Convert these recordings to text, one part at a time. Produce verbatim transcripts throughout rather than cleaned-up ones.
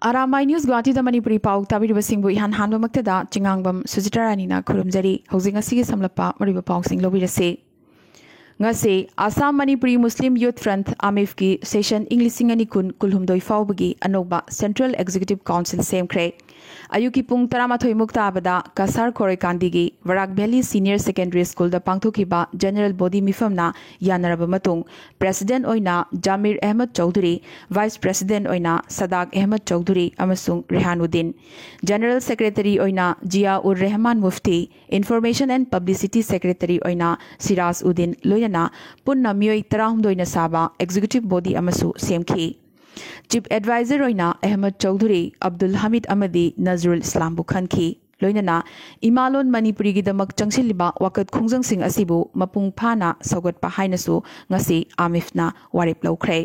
ꯑꯔꯥꯃꯥꯏ news ꯒꯨꯋꯥꯍꯥꯇꯤꯗ Manipuri ꯄꯥꯎ ꯇꯥꯕꯤꯔꯤꯕꯁꯤꯡꯕꯨ ꯏꯍꯥꯟ ꯍꯥꯟꯕꯃꯛꯇꯗ ꯆꯤꯉꯥꯡꯕꯝ ꯁꯨꯖꯤꯇꯥ ꯔꯥꯅꯤꯅ ꯈꯨꯔꯨꯝꯖꯔꯤ꯫ ꯍꯧꯖꯤꯛ ꯉꯁꯤꯒꯤ ꯁꯝꯂꯞꯄ ꯃꯔꯨꯑꯣꯏꯕ ꯄꯥꯎꯁꯤꯡ ꯂꯧꯕꯤꯔꯁꯤ꯫ ꯉꯁꯤ ꯑꯁꯥꯝ ꯃꯅꯤꯄꯨꯔꯤ ꯃꯨꯁꯂꯤꯝ ꯌꯨꯊ ꯐ꯭ꯔꯟꯠ, ꯑꯃꯤꯐꯀꯤ ꯁꯦꯁꯟ ꯏꯪ ꯂꯤꯁꯤꯡ ꯑꯅꯤ ꯀꯨꯟ ꯀꯨꯟꯍꯨꯝꯗꯣꯏ ꯐꯥꯎꯕꯒꯤ ꯑꯅꯧꯕ ꯁꯦꯟꯇ꯭ꯔꯦꯜ ꯑꯦꯛꯖꯤꯀ꯭ꯌꯨꯇꯤꯚ ꯀꯥꯎꯟꯁꯤꯜ ꯁꯦꯝꯈ꯭ꯔꯦ꯫ ꯑꯌꯨꯛꯀꯤ ꯄꯨꯡ ꯇꯔꯥꯃꯥꯊꯣꯏ ꯃꯨꯛ ꯇꯥꯕꯗ ꯀꯁꯥꯔ ꯈꯣꯔꯩꯀꯥꯟꯗꯤꯒꯤ ꯕꯔꯥꯛ ꯚꯦꯂꯤ ꯁꯤꯅꯤꯌꯔ ꯁꯦꯀꯦꯟꯗꯔꯤ ꯁ꯭ꯀꯨꯜꯗ ꯄꯥꯡꯊꯣꯛꯈꯤꯕ ꯖꯦꯅꯔꯦꯜ ꯕꯣꯗꯤ ꯃꯤꯐꯝꯅ ꯌꯥꯅꯔꯕ ꯃꯇꯨꯡ, ꯄ꯭ꯔꯦꯁꯤꯗꯦꯟꯠ ꯑꯣꯏꯅ ꯖꯥꯃꯤꯔ ꯑꯍꯃꯗ ꯆꯧꯙꯨꯔꯤ, ꯚꯥꯏꯁ ꯄ꯭ꯔꯦꯁꯤꯗꯦꯟꯠ ꯑꯣꯏꯅ ꯁꯗꯥꯛ ꯑꯍꯃꯗ ꯆꯧꯙꯨꯔꯤ ꯑꯃꯁꯨꯡ ꯔꯦꯍꯥꯟꯎꯗꯤꯟ, ꯖꯦꯅꯔꯦꯜ ꯁꯦꯀ꯭ꯔꯦꯇꯔꯤ ꯑꯣꯏꯅ ꯖꯤꯌꯥ ꯎꯔ Rehman Mufti, information and publicity secretary ꯑꯣꯏꯅ ꯁꯤꯔꯥꯖ ꯎꯗꯤꯟ, ꯂꯣꯏꯅꯅ ꯄꯨꯟꯅ ꯃꯤꯑꯣꯏ ꯇꯔꯥꯍꯨꯝꯗꯣꯏꯅ ꯁꯥꯕ ꯑꯦꯛꯖꯤꯀ꯭ꯌꯨꯇꯤꯚ ꯕꯣꯗꯤ ꯑꯃꯁꯨ ꯁꯦꯝꯈꯤ꯫ ꯆꯤꯐ ꯑꯦꯗꯚꯥꯏꯖꯔ ꯑꯣꯏꯅ ꯑꯍꯃꯗ ꯆꯧꯙꯨꯔꯤ, ꯑꯕꯗꯨꯜ ꯍꯃꯤꯗ ꯑꯃꯗꯤ ꯅꯖꯔꯨꯜ ꯏꯁꯂꯥꯝꯕꯨ ꯈꯟꯈꯤ꯫ ꯂꯣꯏꯅꯅ ꯏꯃꯥꯂꯣꯟ ꯃꯅꯤꯄꯨꯔꯤꯒꯤꯗꯃꯛ ꯆꯪꯁꯤꯜꯂꯤꯕ ꯋꯥꯀꯠ ꯈꯣꯡꯖꯪꯁꯤꯡ ꯑꯁꯤꯕꯨ ꯃꯄꯨꯡ ꯐꯥꯅ ꯁꯧꯒꯠꯄ ꯍꯥꯏꯅꯁꯨ ꯉꯁꯤ ꯑꯃꯤꯐꯅ ꯋꯥꯔꯦꯞ ꯂꯧꯈ꯭ꯔꯦ꯫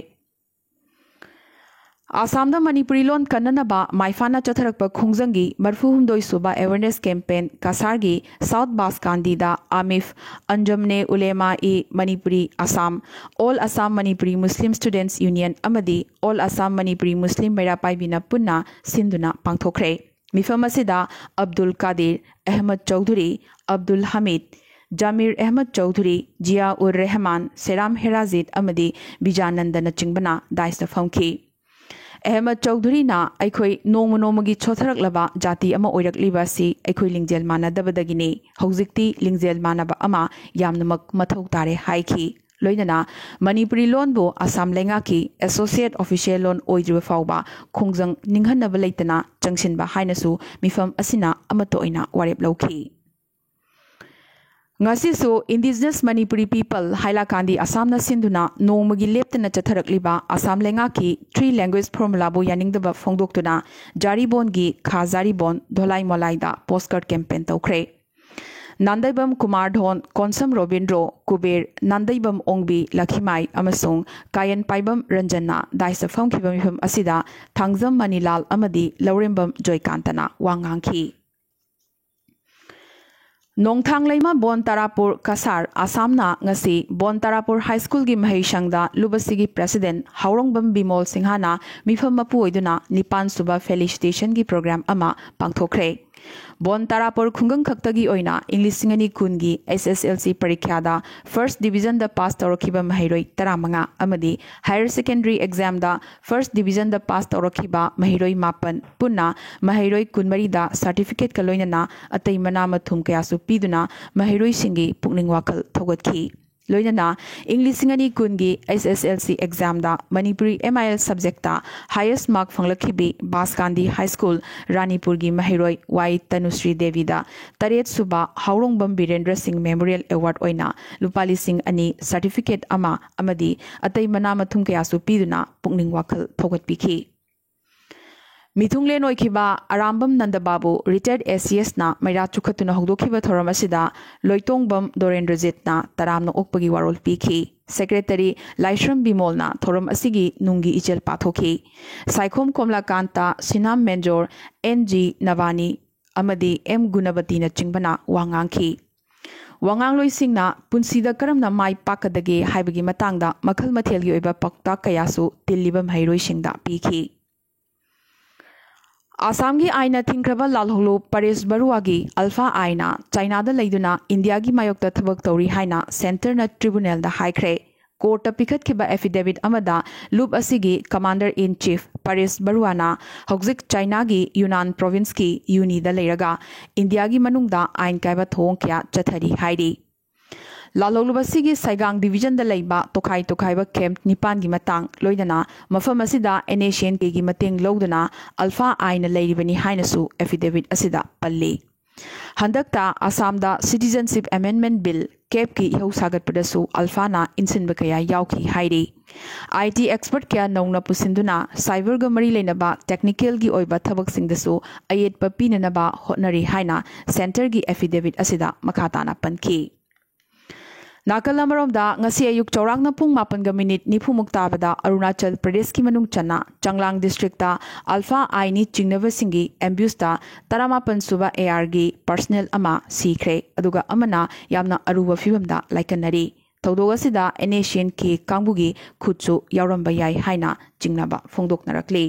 ꯑꯁꯥꯝꯗ ꯃꯅꯤꯄꯨꯔꯤ ꯂꯣꯟ ꯀꯟꯅꯅꯕ ꯃꯥꯏꯐꯥꯅ ꯆꯠꯊꯔꯛꯄ ꯈꯣꯡꯖꯪꯒꯤ ꯃꯔꯤꯐꯨꯍꯨꯝꯗꯣꯏ ꯁꯨꯕ awareness campaign ꯀꯁꯥꯔꯒꯤ south ꯕꯥꯁꯀꯥꯟꯗꯤꯗ ꯑꯃꯤꯐ, ꯑꯟꯖꯝꯅꯦ ꯎꯂꯦꯃꯥ E Manipuri Assam, all Assam Manipuri ꯃꯨꯁꯂꯤꯝ ꯁ꯭ꯇꯨꯗꯦꯟꯠꯁ ꯌꯨꯅꯤꯌꯟ ꯑꯃꯗꯤ ꯑꯣꯜ ꯑꯁꯥꯝ ꯃꯅꯤꯄꯨꯔꯤ ꯃꯨꯁꯂꯤꯝ ꯃꯩꯔꯥ ꯄꯥꯏꯕꯤꯅ ꯄꯨꯟꯅ ꯁꯤꯟꯗꯨꯅ ꯄꯥꯡꯊꯣꯛꯈ꯭ꯔꯦ꯫ ꯃꯤꯐꯝ ꯑꯁꯤꯗ ꯑꯕꯗꯨꯜ ꯀꯥꯗꯤꯔ, ꯑꯍꯃꯗ ꯆꯧꯙꯨꯔꯤ, ꯑꯕꯗꯨꯜ ꯍꯃꯤꯗ, ꯖꯥꯃꯤꯔ ꯑꯍꯃꯗ ꯆꯧꯙꯨꯔꯤ, ꯖꯤꯌꯥ ꯎꯔ ꯔꯦꯍꯃꯥꯟ, ꯁꯦꯔꯥꯝ ꯍꯦꯔꯥꯖꯤꯠ ꯑꯃꯗꯤ ꯕꯤꯖꯥꯅꯟꯗꯅꯆꯤꯡꯕꯅ ꯗꯥꯏꯁꯇ ꯐꯝꯈꯤ꯫ ꯑꯍꯃꯗ ꯆꯧꯙꯨꯔꯤꯅ ꯑꯩꯈꯣꯏ ꯅꯣꯡꯃ ꯅꯣꯡꯃꯒꯤ ꯁꯣꯠꯊꯔꯛꯂꯕ ꯖꯥꯇꯤ ꯑꯃ ꯑꯣꯏꯔꯛꯂꯤꯕ ꯑꯁꯤ ꯑꯩꯈꯣꯏ ꯂꯤꯡꯖꯦꯜ ꯃꯥꯟꯅꯗꯕꯗꯒꯤꯅꯤ꯫ ꯍꯧꯖꯤꯛꯇꯤ ꯂꯤꯡꯖꯦꯜ ꯃꯥꯟꯅꯕ ꯑꯃ ꯌꯥꯝꯅꯃꯛ ꯃꯊꯧ ꯇꯥꯔꯦ ꯍꯥꯏꯈꯤ꯫ ꯂꯣꯏꯅꯅ ꯃꯅꯤꯄꯨꯔꯤ ꯂꯣꯟꯕꯨ ꯑꯁꯥꯝ ꯂꯩꯉꯥꯛꯀꯤ ꯑꯦꯁꯣꯁꯤꯌꯦꯠ ꯑꯣꯐꯤꯁꯤꯌꯦꯜ ꯂꯣꯟ ꯑꯣꯏꯗ꯭ꯔꯤꯕ ꯐꯥꯎꯕ ꯈꯣꯡꯖꯪ ꯅꯤꯡꯍꯟꯅꯕ ꯂꯩꯇꯅ ꯆꯪꯁꯤꯟꯕ ꯍꯥꯏꯅꯁꯨ ꯃꯤꯐꯝ ꯑꯁꯤꯅ ꯑꯃꯠꯇ ꯑꯣꯏꯅ ꯋꯥꯔꯦꯞ ꯂꯧꯈꯤ꯫ ꯉꯁꯤꯁꯨ ꯏꯟꯗꯤꯖꯤꯅꯁ ꯃꯅꯤꯄꯨꯔꯤ ꯄꯤꯄꯜ ꯍꯥꯏꯂꯥꯀꯥꯟꯗꯤ ꯑꯁꯥꯝꯅ ꯁꯤꯟꯗꯨꯅ ꯅꯣꯡꯃꯒꯤ ꯂꯦꯞꯇꯅ ꯆꯠꯊꯔꯛꯂꯤꯕ ꯑꯁꯥꯝ ꯂꯩꯉꯥꯛꯀꯤ ꯊ꯭ꯔꯤ ꯂꯦꯡꯒ꯭ꯋꯦꯖ ꯐꯣꯔꯃꯨꯂꯥꯕꯨ ꯌꯥꯅꯤꯡꯗꯕ ꯐꯣꯡꯗꯣꯛꯇꯨꯅ ꯖꯥꯔꯤꯕꯣꯟꯒꯤ ꯈꯥ ꯖꯥꯔꯤꯕꯣꯟ ꯙꯣꯂꯥꯏ ꯃꯣꯂꯥꯏꯗ ꯄꯣꯁꯀꯥꯔꯗ ꯀꯦꯝꯄꯦꯟ ꯇꯧꯈ꯭ꯔꯦ꯫ ꯅꯥꯟꯗꯩꯕꯝ ꯀꯨꯃꯥꯔ ꯙꯣꯟ, ꯀꯣꯟꯁꯝ ꯔꯣꯕꯤꯟꯗ꯭ꯔꯣ, ꯀꯨꯕꯦꯔ, ꯅꯥꯟꯗꯩꯕꯝ ꯑꯣꯡꯕꯤ, ꯂꯈꯤꯃꯥꯏ ꯑꯃꯁꯨꯡ ꯀꯥꯌꯟ ꯄꯥꯏꯕꯝ ꯔꯟꯖꯟꯅ ꯗꯥꯏꯁꯇ ꯐꯝꯈꯤꯕ ꯃꯤꯐꯝ ꯑꯁꯤꯗ ꯊꯥꯡꯖꯝ ꯃꯅꯤꯂꯥꯜ ꯑꯃꯗꯤ ꯂꯧꯔꯦꯝꯕꯝ ꯖꯣꯏꯀꯥꯟꯇꯅ ꯋꯥ ꯉꯥꯡꯈꯤ꯫ ꯅꯣꯡꯊꯥꯡ ꯂꯩꯃ ꯕꯣꯟ ꯇꯥꯔꯥꯄꯨꯔ ꯀꯁꯥꯔ ꯑꯁꯥꯝꯅ ꯉꯁꯤ ꯕꯣꯟ ꯇꯥꯔꯥꯄꯨꯔ ꯍꯥꯏ ꯁ꯭ꯀꯨꯜꯒꯤ ꯃꯍꯩꯁꯪꯗ ꯂꯨꯞ ꯑꯁꯤꯒꯤ ꯄ꯭ꯔꯦꯁꯤꯗꯦꯟꯠ ꯍꯥꯎꯔꯣꯡꯕꯝ ꯕꯤꯃꯣꯜ ꯁꯤꯡꯍꯅ ꯃꯤꯐꯝ ꯃꯄꯨ ꯑꯣꯏꯗꯨꯅ ꯅꯤꯄꯥꯟ ꯁꯨꯕ ꯐꯦꯂꯤꯁꯤꯇꯦꯁꯟꯒꯤ ꯄ꯭ꯔꯣꯒ꯭ꯔꯥꯝ ꯑꯃ ꯄꯥꯡꯊꯣꯛꯈ꯭ꯔꯦ꯫ ꯕꯣꯟ ꯇꯥꯔꯥꯄꯨꯔ ꯈꯨꯡꯒꯪ ꯈꯛꯇꯒꯤ ꯑꯣꯏꯅ ꯏꯪ ꯂꯤꯁꯤꯡ ꯑꯅꯤ ꯀꯨꯟꯒꯤ ꯑꯦꯁ ꯑꯦꯁ ꯑꯦꯜ ꯁꯤ ꯄꯔꯤꯈ꯭ꯌꯥꯗ ꯐꯥꯔꯁꯠ ꯗꯤꯕꯤꯖꯟꯗ ꯄꯥꯁ ꯇꯧꯔꯛꯈꯤꯕ ꯃꯍꯩꯔꯣꯏ ꯇꯔꯥꯃꯉꯥ ꯑꯃꯗꯤ ꯍꯥꯌꯔ ꯁꯦꯀꯦꯟꯗꯔꯤ ꯑꯦꯛꯖꯥꯝꯗ ꯐꯥꯔꯁꯠ ꯗꯤꯕꯤꯖꯟꯗ ꯄꯥꯁ ꯇꯧꯔꯛꯈꯤꯕ ꯃꯍꯩꯔꯣꯏ ꯃꯥꯄꯟ, ꯄꯨꯟꯅ ꯃꯍꯩꯔꯣꯏ ꯀꯨꯟꯃꯔꯤꯗ ꯁꯥꯔꯇꯤꯐꯤꯀꯦꯠꯀ ꯂꯣꯏꯅꯅ ꯑꯇꯩ ꯃꯅꯥ ꯃꯊꯨꯝ ꯀꯌꯥꯁꯨ ꯄꯤꯗꯨꯅ ꯃꯍꯩꯔꯣꯏꯁꯤꯡꯒꯤ ꯄꯨꯛꯅꯤꯡ ꯋꯥꯈꯜ ꯊꯧꯒꯠꯈꯤ꯫ ꯂꯣꯏꯅꯅ ꯏꯪ ꯂꯤꯁꯤꯡ ꯑꯅꯤ ꯀꯨꯟꯒꯤ ꯑꯦꯁ ꯑꯦꯁ ꯑꯦꯜ ꯁꯤ ꯑꯦꯛꯖꯥꯝꯗ Manipuri M I L subject highest mark ꯐꯪꯂꯛꯈꯤꯕꯤ ꯕꯥꯁꯀꯥꯟꯗꯤ ꯍꯥꯏ ꯁ꯭ꯀꯨꯜ ꯔꯥꯅꯤꯄꯨꯔꯒꯤ ꯃꯍꯩꯔꯣꯏ ꯋꯥꯏ ꯇꯅꯨꯁ꯭ꯔꯤ ꯗꯦꯕꯤꯗ ꯇꯔꯦꯠ ꯁꯨꯕ ꯍꯥꯎꯔꯣꯡꯕꯝ ꯕꯤꯔꯦꯟꯗ꯭ꯔ ꯁꯤꯡ ꯃꯦꯃꯣꯔꯤꯌꯦꯜ ꯑꯦꯋꯥꯔꯗ ꯑꯣꯏꯅ ꯂꯨꯄꯥ ꯂꯤꯁꯤꯡ ꯑꯅꯤ, ꯁꯥꯔꯇꯤꯐꯤꯀꯦꯠ ꯑꯃ ꯑꯃꯗꯤ ꯑꯇꯩ ꯃꯅꯥ ꯃꯊꯨꯝ ꯀꯌꯥꯁꯨ ꯄꯤꯗꯨꯅ ꯄꯨꯛꯅꯤꯡ ꯋꯥꯈꯜ ꯊꯧꯒꯠꯄꯤꯈꯤ꯫ ꯃꯤꯊꯨꯡꯂꯦꯟ ꯑꯣꯏꯈꯤꯕ ꯑꯔꯥꯝꯕꯝ ꯅꯟꯗꯕꯥꯕꯨ, ꯔꯤꯇꯥꯌꯔꯗ ꯑꯦ ꯁꯤ ꯑꯦꯁꯅ ꯃꯩꯔꯥ ꯆꯨꯈꯠꯇꯨꯅ ꯍꯧꯗꯣꯛꯈꯤꯕ ꯊꯧꯔꯝ ꯑꯁꯤꯗ ꯂꯣꯏꯇꯣꯡꯕꯝ ꯗꯣꯔꯦꯟꯗ꯭ꯔꯖꯤꯠꯅ ꯇꯔꯥꯝꯅ ꯑꯣꯛꯄꯒꯤ ꯋꯥꯔꯣꯜ ꯄꯤꯈꯤ꯫ ꯁꯦꯀ꯭ꯔꯦꯇꯔꯤ ꯂꯥꯏꯁ꯭ꯔꯝ ꯕꯤꯃꯣꯜꯅ ꯊꯧꯔꯝ ꯑꯁꯤꯒꯤ ꯅꯨꯡꯒꯤ ꯏꯆꯦꯜ ꯄꯥꯊꯣꯛꯈꯤ꯫ ꯁꯥꯏꯈꯣꯝ ꯀꯣꯝꯂꯥꯀꯥꯟꯇ, ꯁꯤꯅꯥꯝ ꯃꯦꯟꯖꯣꯔ, ꯑꯦꯟ ꯖꯤ ꯅꯕꯥꯅꯤ ꯑꯃꯗꯤ ꯑꯦꯝ ꯒꯨꯅꯕꯇꯤꯅꯆꯤꯡꯕꯅ ꯋꯥ ꯉꯥꯡꯈꯤ꯫ ꯋꯥꯉꯥꯡꯂꯣꯏꯁꯤꯡꯅ ꯄꯨꯟꯁꯤꯗ ꯀꯔꯝꯅ ꯃꯥꯏ ꯄꯥꯛꯀꯗꯒꯦ ꯍꯥꯏꯕꯒꯤ ꯃꯇꯥꯡꯗ ꯃꯈꯜ ꯃꯊꯦꯜꯒꯤ ꯑꯣꯏꯕ ꯄꯥꯎꯇꯥꯛ ꯀꯌꯥꯁꯨ ꯇꯤꯜꯂꯤꯕ ꯃꯍꯩꯔꯣꯏꯁꯤꯡꯗ ꯄꯤꯈꯤ꯫ ꯑꯁꯥꯝꯒꯤ ꯑꯥꯏꯟꯅ ꯊꯤꯡꯈ꯭ꯔꯕ ꯂꯥꯜꯍꯧꯂꯨꯞ ꯄꯔꯦꯁ ꯕꯔꯨꯋꯥꯒꯤ ꯑꯜꯐꯥ ꯑꯥꯏꯟꯅ ꯆꯥꯏꯅꯥꯗ ꯂꯩꯗꯨꯅ ꯏꯟꯗꯤꯌꯥꯒꯤ ꯃꯥꯌꯣꯛꯇ ꯊꯕꯛ ꯇꯧꯔꯤ ꯍꯥꯏꯅ ꯁꯦꯟꯇꯔꯅ ꯇ꯭ꯔꯤꯕꯨꯅꯦꯜꯗ ꯍꯥꯏꯈ꯭ꯔꯦ꯫ ꯀꯣꯔꯠꯇ ꯄꯤꯈꯠꯈꯤꯕ ꯑꯦꯐꯤꯗꯦꯕꯤꯠ ꯑꯃꯗ ꯂꯨꯞ ꯑꯁꯤꯒꯤ ꯀꯃꯥꯟꯗꯔ ꯏꯟ ꯆꯤꯐ ꯄꯔꯦꯁ ꯕꯔꯨꯋꯥꯅ ꯍꯧꯖꯤꯛ ꯆꯥꯏꯅꯥꯒꯤ ꯌꯨꯅꯥꯟ ꯄ꯭ꯔꯣꯚꯤꯟꯁꯀꯤ ꯌꯨꯅꯤꯗ ꯂꯩꯔꯒ ꯏꯟꯗꯤꯌꯥꯒꯤ ꯃꯅꯨꯡꯗ ꯑꯥꯏꯟ ꯀꯥꯏꯕ ꯊꯧꯑꯣꯡ ꯀꯌꯥ ꯆꯠꯊꯔꯤ ꯍꯥꯏꯔꯤ꯫ ꯂꯥꯜꯍꯧꯂꯨꯞ ꯑꯁꯤꯒꯤ ꯁꯥꯏꯒꯥꯡ ꯗꯤꯕꯤꯖꯟꯗ ꯂꯩꯕ ꯇꯣꯈꯥꯏ ꯇꯣꯈꯥꯏꯕ ꯀꯦꯝꯞ ꯅꯤꯄꯥꯟꯒꯤ ꯃꯇꯥꯡ, ꯂꯣꯏꯅꯅ ꯃꯐꯝ ꯑꯁꯤꯗ ꯑꯦꯟ ꯑꯦꯁ ꯑꯦꯟ ꯀꯦꯒꯤ ꯃꯇꯦꯡ ꯂꯧꯗꯨꯅ ꯑꯜꯐꯥ ꯑꯥꯏꯟꯅ ꯂꯩꯔꯤꯕꯅꯤ ꯍꯥꯏꯅꯁꯨ ꯑꯦꯐꯤꯗꯦꯕꯤꯠ ꯑꯁꯤꯗ ꯄꯜꯂꯤ꯫ ꯍꯟꯗꯛꯇ ꯑꯁꯥꯝꯗ ꯁꯤꯇꯤꯖꯟꯁꯤꯞ ꯑꯦꯃꯦꯟꯗꯃꯦꯟꯠ ꯕꯤꯜ, ꯀꯦꯞꯀꯤ ꯏꯍꯧ ꯁꯥꯒꯠꯄꯗꯁꯨ ꯑꯜꯐꯥꯅ ꯏꯟꯁꯤꯟꯕ ꯀꯌꯥ ꯌꯥꯎꯈꯤ ꯍꯥꯏꯔꯤ꯫ ꯑꯥꯏ ꯇꯤ ꯑꯦꯛꯁꯄꯔꯠ ꯀꯌꯥ ꯅꯧꯅ ꯄꯨꯁꯤꯟꯗꯨꯅ ꯁꯥꯏꯕꯔꯒ ꯃꯔꯤ ꯂꯩꯅꯕ ꯇꯦꯛꯅꯤꯀꯦꯜꯒꯤ ꯑꯣꯏꯕ ꯊꯕꯛꯁꯤꯡꯗꯁꯨ ꯑꯌꯦꯠꯄ ꯄꯤꯅꯅꯕ ꯍꯣꯠꯅꯔꯤ ꯍꯥꯏꯅ ꯁꯦꯟꯇꯔꯒꯤ ꯑꯦꯐꯤꯗꯦꯕꯤꯠ ꯑꯁꯤꯗ ꯃꯈꯥ ꯇꯥꯅ ꯄꯟꯈꯤ꯫ ꯅꯥꯀꯜ ꯑꯃꯔꯣꯝꯗ, ꯉꯁꯤ ꯑꯌꯨꯛ ꯆꯥꯎꯔꯥꯛꯅ ꯄꯨꯡ ꯃꯥꯄꯟꯒ ꯃꯤꯅꯤꯠ ꯅꯤꯐꯨꯃꯨꯛ ꯇꯥꯕꯗ ꯑꯔꯨꯅꯥꯆꯜ ꯄ꯭ꯔꯗꯦꯁꯀꯤ ꯃꯅꯨꯡ ꯆꯟꯅ ꯆꯥꯡꯂꯥꯡ ꯗꯤꯁꯇ꯭ꯔꯤꯛꯇ ꯑꯜꯐꯥ ꯑꯥꯏꯅꯤ ꯆꯤꯡꯅꯕꯁꯤꯡꯒꯤ ꯑꯦꯝꯕ꯭ꯌꯨꯁꯇ ꯇꯔꯥꯃꯥꯄꯟ ꯁꯨꯕ ꯑꯦ ꯑꯥꯔꯒꯤ ꯄꯔꯁꯅꯦꯜ ꯑꯃ ꯁꯤꯈ꯭ꯔꯦ, ꯑꯗꯨꯒ ꯑꯃꯅ ꯌꯥꯝꯅ ꯑꯔꯨꯕ ꯐꯤꯕꯝꯗ ꯂꯥꯏꯀꯠꯅꯔꯤ꯫ ꯊꯧꯗꯣꯛ ꯑꯁꯤꯗ ꯑꯦꯟ ꯑꯦꯁ ꯑꯦꯟ ꯀꯦ ꯀꯥꯡꯕꯨꯒꯤ ꯈꯨꯠꯁꯨ ꯌꯥꯎꯔꯝꯕ ꯌꯥꯏ ꯍꯥꯏꯅ ꯆꯤꯡꯅꯕ ꯐꯣꯡꯗꯣꯛꯅꯔꯛꯂꯤ꯫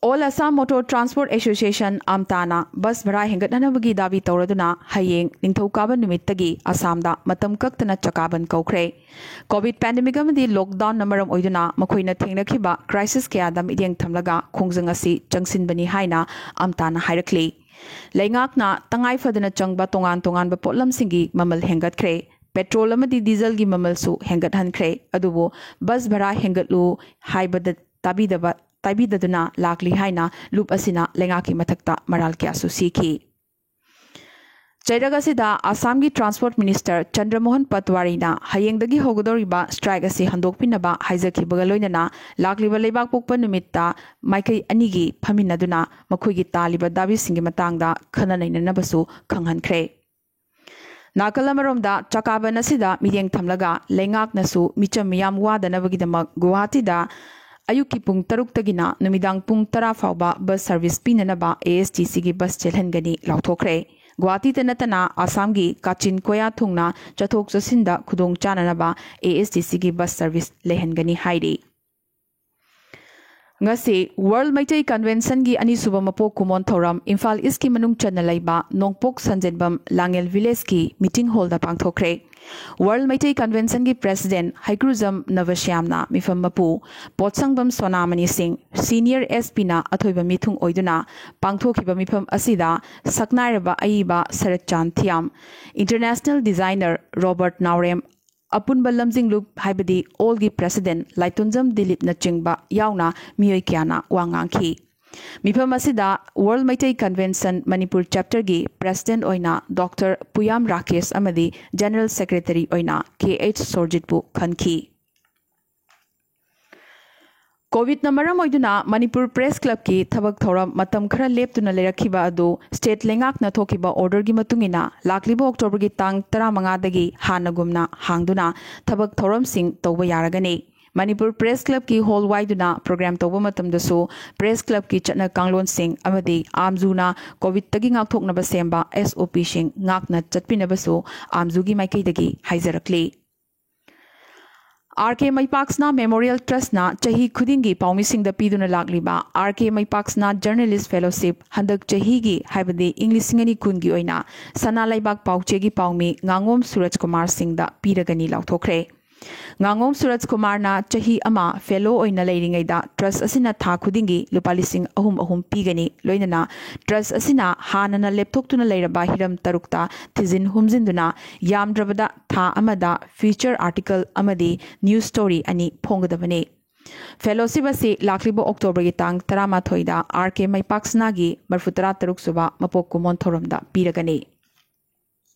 All Assam Motor Transport Association, ꯑꯝꯇꯥꯅ ꯕꯁ ꯚꯔꯥ ꯍꯦꯟꯒꯠꯍꯟꯅꯕꯒꯤ ꯗꯥꯕꯤ ꯇꯧꯔꯗꯨꯅ ꯍꯌꯦꯡ ꯅꯤꯡꯊꯧꯀꯥꯕ ꯅꯨꯃꯤꯠꯇꯒꯤ ꯑꯁꯥꯝꯗ ꯃꯇꯝ ꯀꯛꯇꯅ ꯆꯀꯥꯕꯟ ꯀꯧꯈ꯭ꯔꯦ꯫ ꯀꯣꯚꯤꯗ ꯄꯦꯟꯗꯦꯃꯤꯛ ꯑꯃꯗꯤ ꯂꯣꯛꯗꯥꯎꯟꯅ ꯃꯔꯝ ꯑꯣꯏꯗꯨꯅ ꯃꯈꯣꯏꯅ ꯊꯦꯡꯅꯈꯤꯕ ꯀ꯭ꯔꯥꯏꯁꯤꯁ ꯀꯌꯥꯗ ꯃꯤꯠꯌꯦꯡ ꯊꯝꯂꯒ ꯈꯣꯡꯖꯪ ꯑꯁꯤ ꯆꯪꯁꯤꯟꯕꯅꯤ ꯍꯥꯏꯅ ꯑꯝꯇꯥꯅ ꯍꯥꯏꯔꯛꯂꯤ꯫ ꯂꯩꯉꯥꯛꯅ ꯇꯉꯥꯏ ꯐꯗꯅ ꯆꯪꯕ ꯇꯣꯉꯥꯟ ꯇꯣꯉꯥꯟꯕ ꯄꯣꯠꯂꯝꯁꯤꯡꯒꯤ ꯃꯃꯜ ꯍꯦꯟꯒꯠꯈ꯭ꯔꯦ꯫ ꯄꯦꯇ꯭ꯔꯣꯜ ꯑꯃꯗꯤ ꯗꯤꯖꯜꯒꯤ ꯃꯃꯜꯁꯨ ꯍꯦꯟꯒꯠꯍꯟꯈ꯭ꯔꯦ꯫ ꯑꯗꯨꯕꯨ ꯕꯁ ꯚꯔꯥ ꯍꯦꯟꯒꯠꯂꯨ ꯍꯥꯏꯕꯗ ꯇꯥꯕꯤꯗꯕ, ꯇꯥꯕꯤꯗꯗꯨꯅ ꯂꯥꯛꯂꯤ ꯍꯥꯏꯅ ꯂꯨꯞ ꯑꯁꯤꯅ ꯂꯩꯉꯥꯛꯀꯤ ꯃꯊꯛꯇ ꯃꯔꯥꯜ ꯀꯌꯥꯁꯨ ꯁꯤꯈꯤ꯫ ꯆꯩꯔꯛ ꯑꯁꯤꯗ ꯑꯁꯥꯝꯒꯤ ꯇ꯭ꯔꯥꯟꯁꯄꯣꯔꯠ ꯃꯤꯅꯤꯁꯇꯔ ꯆꯟꯗ꯭ꯔꯃꯣꯍꯟ ꯄꯠꯋꯥꯔꯤꯅ ꯍꯌꯦꯡꯗꯒꯤ ꯍꯧꯒꯗꯧꯔꯤꯕ ꯁ꯭ꯇ꯭ꯔꯥꯏꯛ ꯑꯁꯤ ꯍꯟꯗꯣꯛꯄꯤꯅꯕ ꯍꯥꯏꯖꯈꯤꯕꯒ ꯂꯣꯏꯅꯅ ꯂꯥꯛꯂꯤꯕ ꯂꯩꯕꯥꯛ ꯄꯣꯛꯄ ꯅꯨꯃꯤꯠꯇ ꯃꯥꯏꯀꯩ ꯑꯅꯤꯒꯤ ꯐꯝꯃꯤꯟꯅꯗꯨꯅ ꯃꯈꯣꯏꯒꯤ ꯇꯥꯜꯂꯤꯕ ꯗꯥꯕꯤꯁꯤꯡꯒꯤ ꯃꯇꯥꯡꯗ ꯈꯟꯅ ꯅꯩꯅꯅꯕꯁꯨ ꯈꯪꯍꯟꯈ꯭ꯔꯦ꯫ ꯅꯥꯀꯜ ꯑꯃꯔꯣꯝꯗ, ꯆꯀꯥꯕꯟ ꯑꯁꯤꯗ ꯃꯤꯠꯌꯦꯡ ꯊꯝꯂꯒ ꯂꯩꯉꯥꯛꯅꯁꯨ ꯃꯤꯆꯝ ꯃꯤꯌꯥꯝ ꯋꯥꯗꯅꯕꯒꯤꯗꯃꯛ ꯒꯨꯋꯥꯍꯥꯇꯤꯗ ꯑꯌꯨꯛꯀꯤ ꯄꯨꯡ ꯇꯔꯨꯛꯇꯒꯤꯅ ꯅꯨꯃꯤꯗꯥꯡ ꯄꯨꯡ ꯇꯔꯥ ꯐꯥꯎꯕ ꯕꯁ ꯁꯔꯚꯤꯁ ꯄꯤꯅꯅꯕ ꯑꯦ ꯑꯦꯁ ꯇꯤ ꯁꯤꯒꯤ ꯕꯁ ꯆꯦꯜꯍꯟꯒꯅꯤ ꯂꯥꯎꯊꯣꯛꯈ꯭ꯔꯦ꯫ ꯒꯨꯋꯥꯍꯥꯇꯤꯗ ꯅꯠꯇꯅ ꯑꯁꯥꯝꯒꯤ ꯀꯥꯆꯤꯟ ꯀꯣꯌꯥ ꯊꯨꯡꯅ ꯆꯠꯊꯣꯛ ꯆꯠꯁꯤꯟꯗ ꯈꯨꯗꯣꯡ ꯆꯥꯅꯅꯕ ꯑꯦ ꯑꯦꯁ ꯇꯤ ꯁꯤꯒꯤ ꯕꯁ ꯁꯔꯚꯤꯁ ꯂꯩꯍꯟꯒꯅꯤ ꯍꯥꯏꯔꯤ꯫ ꯉꯁꯤ ꯋꯥꯔꯜ ꯃꯩꯇꯩ ꯀꯟꯚꯦꯟꯁꯟꯒꯤ ꯑꯅꯤꯁꯨꯕ ꯃꯄꯣꯛ ꯀꯨꯃꯣꯟ ꯊꯧꯔꯝ ꯏꯝꯐꯥꯜ ꯏꯁꯀꯤ ꯃꯅꯨꯡ ꯆꯟꯅ ꯂꯩꯕ ꯅꯣꯡꯄꯣꯛ ꯁꯟꯖꯦꯟꯕꯝ ꯂꯥꯡꯉꯦꯜ ꯚꯤꯂꯦꯖꯀꯤ ꯃꯤꯇꯤꯡ ꯍꯣꯜꯗ ꯄꯥꯡꯊꯣꯛꯈ꯭ꯔꯦ꯫ ꯋꯥꯔꯜ ꯃꯩꯇꯩ ꯀꯟꯚꯦꯟꯁꯟꯒꯤ ꯄ꯭ꯔꯦꯁꯤꯗꯦꯟꯠ ꯍꯩꯀ꯭ꯔꯨꯖꯝ ꯅꯕꯁ꯭ꯌꯥꯝꯅ ꯃꯤꯐꯝ ꯃꯄꯨ, ꯄꯣꯠꯁꯪꯕꯝ ꯁꯣꯅꯥꯃꯅꯤ ꯁꯤꯡ, ꯁꯤꯅꯤꯌꯔ ꯑꯦꯁ ꯄꯤꯅ ꯑꯊꯣꯏꯕ ꯃꯤꯊꯨꯡ ꯑꯣꯏꯗꯨꯅ ꯄꯥꯡꯊꯣꯛꯈꯤꯕ ꯃꯤꯐꯝ ꯑꯁꯤꯗ ꯁꯛꯅꯥꯏꯔꯕ ꯑꯏꯕ ꯁꯔꯠꯆꯥꯟ ꯊꯤꯌꯥꯝ, ꯏꯟꯇꯔꯅꯦꯁꯅꯦꯜ ꯗꯤꯖꯥꯏꯅꯔ ꯔꯣꯕꯔꯠ ꯅꯥꯎꯔꯦꯝ, ꯑꯄꯨꯟꯕ ꯂꯝꯖꯤꯡꯂꯨꯞ ꯍꯥꯏꯕꯗꯤ ꯑꯣꯜꯒꯤ ꯄ꯭ꯔꯦꯁꯤꯗꯦꯟꯠ ꯂꯥꯏꯇꯣꯟꯖꯝ ꯗꯤꯂꯤꯞꯅꯆꯤꯡꯕ ꯌꯥꯎꯅ ꯃꯤꯑꯣꯏ ꯀꯌꯥꯅ ꯋꯥ ꯉꯥꯡꯈꯤ꯫ ꯃꯤꯐꯝ ꯑꯁꯤꯗ ꯋꯥꯔꯜ ꯃꯩꯇꯩ ꯀꯟꯚꯦꯟꯁꯟ ꯃꯅꯤꯄꯨꯔ ꯆꯦꯞꯇꯔꯒꯤ ꯄ꯭ꯔꯦꯁꯤꯗꯦꯟꯠ ꯑꯣꯏꯅ ꯗꯣꯛꯇꯔ ꯄꯨꯌꯥꯝ ꯔꯥꯀꯦꯁ ꯑꯃꯗꯤ ꯖꯦꯅꯔꯦꯜ ꯁꯦꯀ꯭ꯔꯦꯇꯔꯤ ꯑꯣꯏꯅ ꯀꯦ ꯑꯩꯆ ꯁꯣꯔꯖꯤꯠꯄꯨ ꯈꯟꯈꯤ꯫ ꯀꯣꯚꯤꯗꯅ ꯃꯔꯝ ꯑꯣꯏꯗꯨꯅ ꯃꯅꯤꯄꯨꯔ ꯄ꯭ꯔꯦꯁ ꯀ꯭ꯂꯕꯀꯤ ꯊꯕꯛ ꯊꯧꯔꯝ ꯃꯇꯝ ꯈꯔ ꯂꯦꯞꯇꯨꯅ ꯂꯩꯔꯛꯈꯤꯕ ꯑꯗꯨ ꯁ꯭ꯇꯦꯠ ꯂꯩꯉꯥꯛꯅ ꯊꯣꯛꯈꯤꯕ ꯑꯣꯔꯗꯔꯒꯤ ꯃꯇꯨꯡ ꯏꯟꯅ ꯂꯥꯛꯂꯤꯕ ꯑꯣꯛꯇꯣꯕꯔꯒꯤ ꯇꯥꯡ ꯇꯔꯥꯃꯉꯥꯗꯒꯤ ꯍꯥꯟꯅꯒꯨꯝꯅ ꯍꯥꯡꯗꯨꯅ ꯊꯕꯛ ꯊꯧꯔꯝꯁꯤꯡ ꯇꯧꯕ ꯌꯥꯔꯒꯅꯤ꯫ ꯃꯅꯤꯄꯨꯔ ꯄ꯭ꯔꯦꯁ ꯀ꯭ꯂꯕꯀꯤ ꯍꯣꯜ ꯋꯥꯏꯗꯨꯅ ꯄ꯭ꯔꯣꯒ꯭ꯔꯥꯝ ꯇꯧꯕ ꯃꯇꯝꯗꯁꯨ ꯄ꯭ꯔꯦꯁ ꯀ꯭ꯂꯕꯀꯤ ꯆꯠꯅ ꯀꯥꯡꯂꯣꯟꯁꯤꯡ ꯑꯃꯗꯤ ꯑꯥꯝꯖꯨꯅ ꯀꯣꯚꯤꯗꯇꯒꯤ ꯉꯥꯛꯊꯣꯛꯅꯕ ꯁꯦꯝꯕ ꯑꯦꯁ ꯑꯣ ꯄꯤꯁꯤꯡ ꯉꯥꯛꯅ ꯆꯠꯄꯤꯅꯕꯁꯨ ꯑꯥꯝꯖꯨꯒꯤ ꯃꯥꯏꯀꯩꯗꯒꯤ ꯍꯥꯏꯖꯔꯛꯂꯤ꯫ ꯑꯥꯔ ꯀꯦ ꯃꯩꯄꯥꯛꯁꯅꯥ ꯃꯦꯃꯣꯔꯤꯌꯦꯜ ꯇ꯭ꯔꯁꯅ ꯆꯍꯤ ꯈꯨꯗꯤꯡꯒꯤ ꯄꯥꯎꯃꯤꯁꯤꯡꯗ ꯄꯤꯗꯨꯅ ꯂꯥꯛꯂꯤꯕ ꯑꯥꯔ ꯀꯦ ꯃꯩꯄꯥꯛꯁꯅꯥ ꯖꯔꯅꯦꯂꯤꯁ ꯐꯦꯂꯣꯁꯤꯞ ꯍꯟꯗꯛ ꯆꯍꯤꯒꯤ, ꯍꯥꯏꯕꯗꯤ ꯏꯪ ꯂꯤꯁꯤꯡ ꯑꯅꯤ ꯀꯨꯟꯒꯤ ꯑꯣꯏꯅ ꯁꯅꯥ ꯂꯩꯕꯥꯛ ꯄꯥꯎꯆꯦꯒꯤ ꯄꯥꯎꯃꯤ ꯉꯥꯉꯣꯝ ꯁꯨꯔꯖ ꯀꯨꯃꯥꯔ ꯁꯤꯡꯗ ꯄꯤꯔꯒꯅꯤ ꯂꯥꯎꯊꯣꯛꯈ꯭ꯔꯦ꯫ ꯉꯥꯉꯣꯝ ꯁꯨꯔꯖ ꯀꯨꯃꯥꯔꯅ ꯆꯍꯤ ꯑꯃ ꯐꯦꯂꯣ ꯑꯣꯏꯅ ꯂꯩꯔꯤꯉꯩꯗ ꯇ꯭ꯔꯁ ꯑꯁꯤꯅ ꯊꯥ ꯈꯨꯗꯤꯡꯒꯤ ꯂꯨꯄꯥ ꯂꯤꯁꯤꯡ ꯑꯍꯨꯝ ꯑꯍꯨꯝ ꯄꯤꯒꯅꯤ꯫ ꯂꯣꯏꯅꯅ ꯇ꯭ꯔꯁ ꯑꯁꯤꯅ ꯍꯥꯟꯅꯅ ꯂꯦꯞꯊꯣꯛꯇꯨꯅ ꯂꯩꯔꯕ ꯍꯤꯔꯝ ꯇꯔꯨꯛꯇ ꯊꯤꯖꯤꯟ ꯍꯨꯝꯖꯤꯟꯗꯨꯅ ꯌꯥꯝꯗ꯭ꯔꯕꯗ ꯊꯥ ꯑꯃꯗ ꯐꯤꯆꯔ ꯑꯥꯔꯇꯤꯀꯜ ꯑꯃꯗꯤ ꯅ꯭ꯌꯨꯁ ꯁ꯭ꯇꯣꯔꯤ ꯑꯅꯤ ꯐꯣꯡꯒꯗꯕꯅꯤ꯫ ꯐꯦꯂꯣꯁꯤꯞ ꯑꯁꯤ ꯂꯥꯛꯂꯤꯕ ꯑꯣꯛꯇꯣꯕꯔꯒꯤ ꯇꯥꯡ ꯇꯔꯥꯃꯥꯊꯣꯏꯗ ꯑꯥꯔ ꯀꯦ ꯃꯩꯄꯥꯛꯁꯅꯥꯒꯤ ꯃꯔꯐꯨꯇꯔꯥ ꯇꯔꯨꯛ ꯁꯨꯕ ꯃꯄꯣꯛ ꯀꯨꯝꯑꯣꯟ ꯊꯧꯔꯝꯗ ꯄꯤꯔꯒꯅꯤ꯫